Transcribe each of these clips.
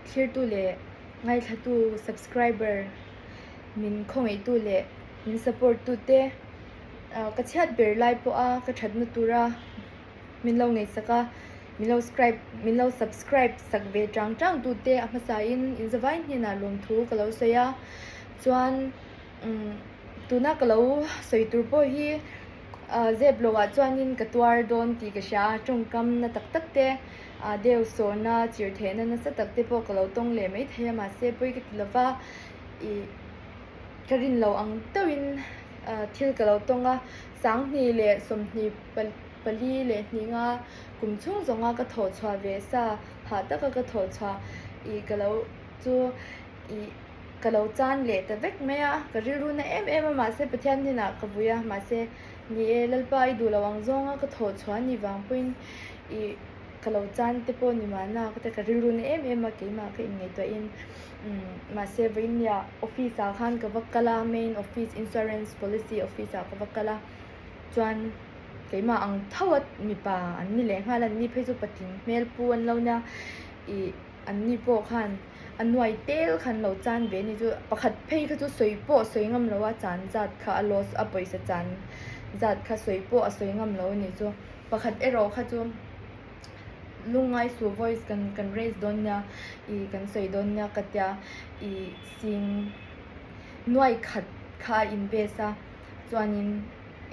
Thlirtu leh ngaithlatu subscriber min khawngaihtu leh min support tute ka chhiat ber lai pawha ka thatna tura min lo ngaihsak a, min lo scribe min lo subscribe sak ve chang chang tute a hmasain inzavain hnenah lawmthu ka lo sawi a, chuan umm tuna ka lo sawi tur pawh hi ah zep lohah chuanin ka tuar dawn tih ka hria a, tawngkam na tak tak te ah deu sawrna chirh theihna nasa tak te pawh ka lo tawng leh maithei a mahse pawi ka ti lova ih ka rin loh ang deuhin ah thil ka lo tawng a 20 leh 20 pali leh hnih nga kum chhung zawnga ka thawh chhuah ve sa hah taka ka thawh chhuah ih ka lo chu ih ka lo chan leh ta vek mai a ka rilru na em em a mahse Pathian hnenah ka vui a mahse ni e Lalpa i duh lo ang zawnga ka thawh chhuah a nih vang pawhin ih ka lo chan te pawh ni mahna ka ti ka rilru na em em a keimah ka inngaihtuahin umm mahse vawinia office ah khan ka va kal a main office insurance policy office ah ka va kal a chuan keimah ang tho a mipa an ni leh nghal a an ni phei chu patling hmel pu an lo nia ih an ni pawh khan a nuai tel kha an lo chan ve a ni chu pakhat phei kha chu sawi pawh a sawi ngam lo a chan zat kha a loss a pawisa chan zat kha sawi pawh a sawi ngam lo a ni chu pakhat erawh kha chu lungngai suh voice kan kan raise dawn nia ih kan sawi dawn nia ka tia ih sing nuai khat kha a invest a chuanin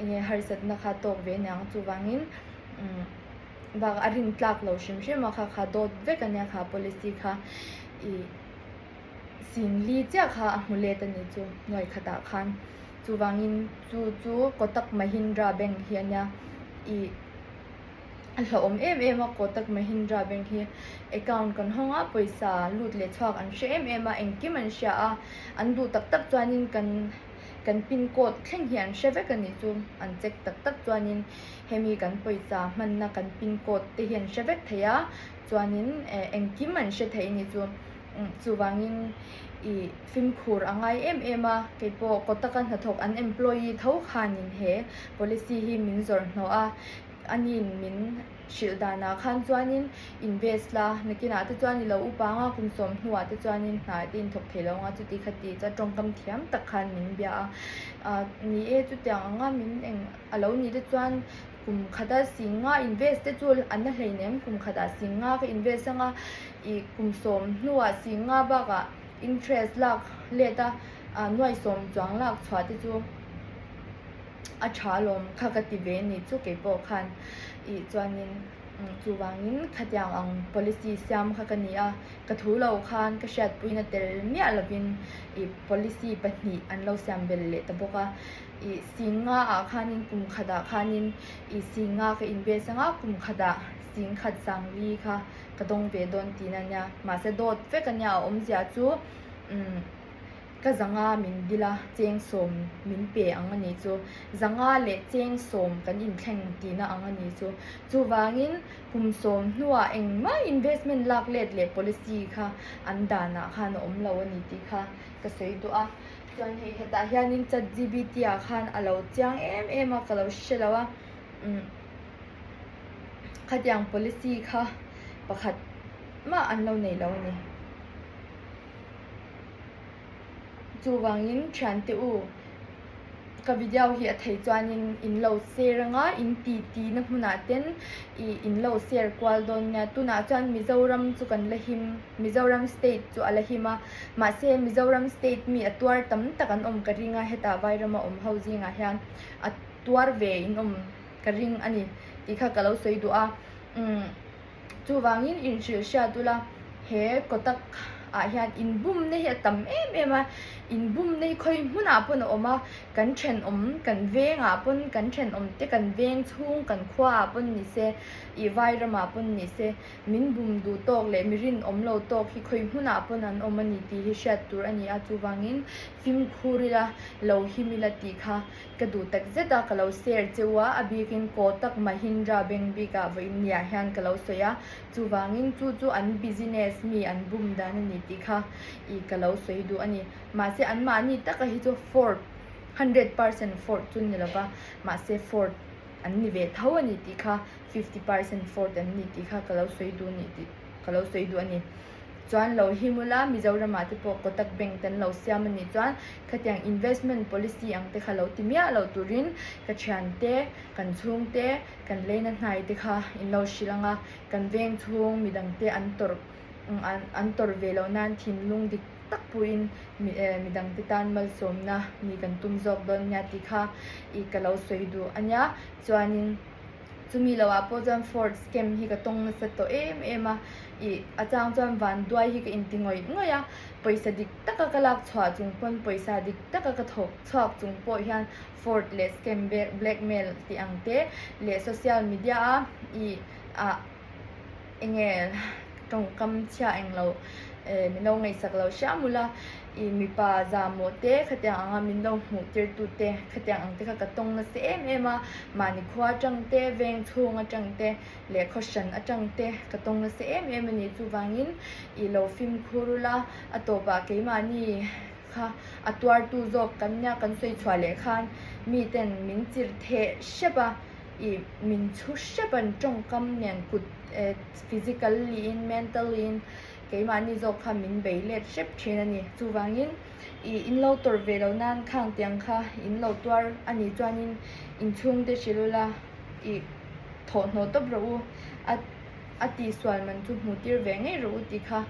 enge harsatna kha tawk ve aniang chuvangin umm bak a rin tlak lo hrim hrim a kha kha dawt vek ania kha policy kha ih singli chiah kha a hmu let a ni chu nuai khatah khan chuvangin chu chu Kotak Mahindra bank hi ania ih a hlauhawm em em a Kotak Mahindra bank hi account kan hawng a pawisa lut leh chhuak an hre em em a engkim an hria a an duh tak tak chuanin kan. Kan pin code thleng hi an hre vek a nih chu, an check tak tak chuanin hemi kan pawisa hmanna kan pin code te hi an hre vek thei a, chuanin engkim an hre thei a nih chu. Chuvangin ih fimkhur a ngai em em a, keipawh Kotak-a hnathawk an employee tho khanin he policy hi min zawrh hnawh a, aniin min. Hrilh danah khan chuanin invest la, nakinah te chuan i lo upa anga kum sawm hnuah te chuanin hnai te inthawk thei lo anga chuti kha ti chuan tawngkam thiam tak khan min bia a. Ah ni e chutiang anga min eng a lo nih te chuan kum khata singa invest te chu an la hleinem kum khatah singa ka invest anga ih kum sawm hnuah singa bakah interest lak let a ah nuai sawm chuang lak chhuah te chu. a tha alawm kha ka ti ve ni chu keipawh khan ih chuanin chuvangin khatiang ang policy siam kha ka ni a ka thu lo khan ka hriatpuina tel miah lovin ih policy pahnih an lo siam belh leh ta bawk a ih singa ah khanin kum khatah khanin ih singa ka invest anga kum khatah sing khat sangli kha ka dawng ve dawn tihna ania mahse dawt vek ania a awmzia chu umm. Ka zanga min dil a, cheng sawm min pe ang a nih chu. Zanga leh cheng sawm kan inthleng tihna ang a nih chu. Chuvangin kum sawm hnuah engmah investment lak let leh policy kha an danah khan a awm lo a ni tih kha ka sawi duh a. Chuan hei hetah hianin chatgpt ah khan a lo chiang em em a, ka lo hre lo a. Umm khatiang policy kha pakhat mah an lo nei lo a ni. Chuvangin thiante u, ka video hi a thei chuanin in lo share anga in ti ti na hmunah ten ih in lo share kual dawn nia. Tunah chuan Mizoram chu kan la him, Mizoram state chu a la him a, mahse Mizoram state mi a tuar tam tak an awm ka ring a, hetah Vairama awm ho zingah hian a tuar ve in awm ka ring a ni tih kha ka lo sawi duh a. Umm. Chuvangin inhrilh hriat ula, he Kotak ah hian inbumna hi a tam em em a, inbumna hi khawi hmunah pawn a awm a, kan thenawm kan vengah pawn kan thenawm te kan veng chhung kan khua ah pawn ni se, ih vai ramah pawn ni se, min bum duh tawk leh mi rinawm lo tawk hi khawi hmunah pawn an awm a ni tih hi hriat tur a ni a, chuvangin fimkhur ila lo him ila tih kha Ka duh tak zet a, ka lo share cheu a, a bikin Kotak Mahindra bank bikah vawiin niah hian ka lo sawi a, chuvangin chu chu an business mi an bum dan a ni tih kha ih ka lo sawi duh a ni. Mahse anmahni taka hi chu Ford, 100% Ford chu ni lova, mahse Ford an ni ve tho a ni tih kha, 50% Ford an ni tih kha ka lo sawi duh ni tih ka lo sawi duh a ni. Chuan lo him ula, Mizoramah te pawh Kotak Bank te an lo siam a nih chuan khatiang investment policy ang te kha lo ti miah lo turin ka thiante, kan chhungte, kan leina hnai te kha in lo hrilh ang a, kan veng chhung midangte an tawrh an tawrh ve loh nan thinlung dik tak puiin midangte tan malsawmna ni kan tum zawk dawn nia tih kha i ka lo sawi duh a nia. Chuanin chumi loah pawh chuan Ford scam hi ka tawng nasa tawh em em a, i a chang chuan vanduai hi ka inti ngawih ngawih a, pawisa dik taka ka lak chhuah chung pawn pawisa dik taka ka thawk chhuak chung pawh hian Ford leh scam blackmail tih ang te leh social media a i ah enge tawngkam chhia englo eh min lo ngaihsak lo hriam ula ih mipa zahmawh te khatiang anga min lo hmuh tir tu te khatiang ang te kha ka tawng nasa em em a mahni khua atang te veng chhung atang te leh khaw hran atang te ka tawng nasa em em a ni chuvangin ih lo fimkhur ula a tawpah keimahni kha a tuartu zawk kan nia kan sawi chhuah leh khan miten min chirh theh hrep a ih min chhu hrep an tawngkam nen kut eh physically in mentally in keimahni zawk kha min bei let hrep thin a ni chuvangin ih in lo tawrh ve loh nan khang tiang kha in lo tuar a nih chuanin inchhungte hrilh ula ih thawhhnawh tawp rawh u a a tihsual man chu hmuh tir ve ngei rawh u tih kha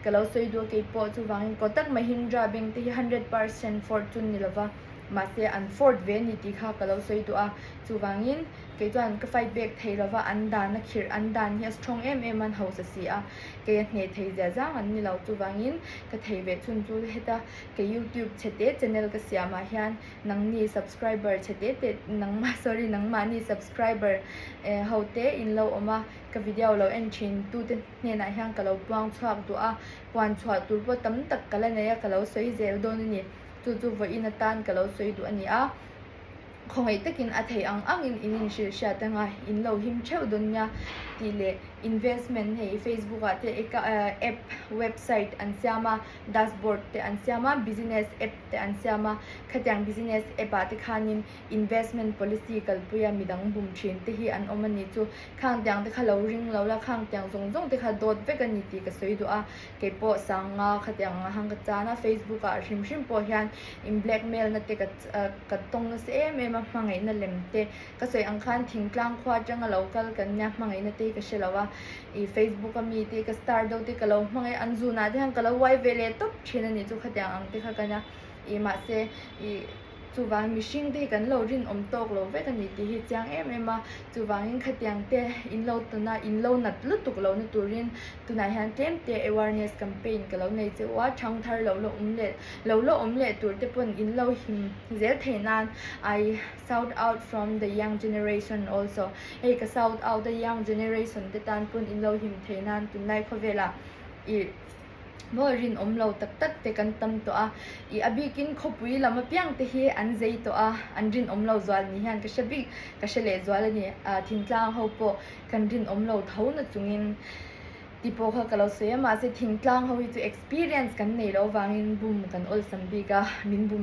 ka lo sawi duh a keipawh chuvangin Kotak Mahindra bank te hi 100% Ford chu ni lova mahse an Ford ve a ni tih kha ka lo sawi duh a chuvangin kei chuan ka fight back thei lova an dan a khirh an dan hi a strong em em a an hausa si a kei a hneh thei zia zang an ni lo chuvangin ka thei ve chhun chu heta ka youtube chhe te channel ka siam ah hian nangni subscriber chhe te te nangmah sorry nangmahni subscriber eh ho te in lo awm a ka video lo en thin tute hnenah hian ka lo puang chhuak duh a, puan chhuah tur pawh tam tak ka la nei a, ka lo sawi zel dawn a ni. Chu chu vawiin atan ka lo sawi duh a ni a, khawngaih takin a thei ang angin in inhrilh hriat anga in lo him theuh dawn nia tih leh investment hei Facebook ah te app website an siam a, dashboard te an siam a, business app te an siam a, khatiang business app ah te khanin investment policy kalpuia midang bum thin te hi an awm a ni chu khang tiang te kha lo ring lo la khang tiang zawng zawng te kha dawt vek a ni tih ka sawi duh a keipawh sanga khatiang ang hang ka chan a facebook ah hrim hrim pawh hian in blackmail na te ka ka tawng nasa em em a hmangaihna lem te ka sawi ang khan thingtlang khua atanga lo kal kan nia hmangaihna te hi ka hre lo a ih facebook a mi te ka star deuh te ka lo hmangaih an zunah te hian ka lo uai ve leh tawp thin a ni chu khatiang ang te kha ka nia ih mahse ih. Chuvang mihring te hi kan lo rinawm tawk lo vek a ni tih hi chiang em em a, chuvangin khatiang te in lo tawn a, in lo nat lutuk lo na turin tunah hian tlem te awareness campaign ka lo nei che u a, thangthar lo la awm leh lo la awm leh tur te pawn in lo him zel theih nan I shout out from the young generation also hei ka shout out a young generation te tan pawn in lo him theih nan tunlai khawvelah ih Maw rinawm lo tak tak te kan tam tawh a, ih a bikin khawpui lam apiang te hi an zei tawh a, an rinawm lo zual ni hian ka hre bik, ka hre leh zual a ni. Ah thingtlang ho pawh kan rinawm lo tho na chungin ti pawh kha ka lo sawi a, mahse thingtlang ho hi chu experience kan nei loh avangin bum kan awlsam bik a, min bum.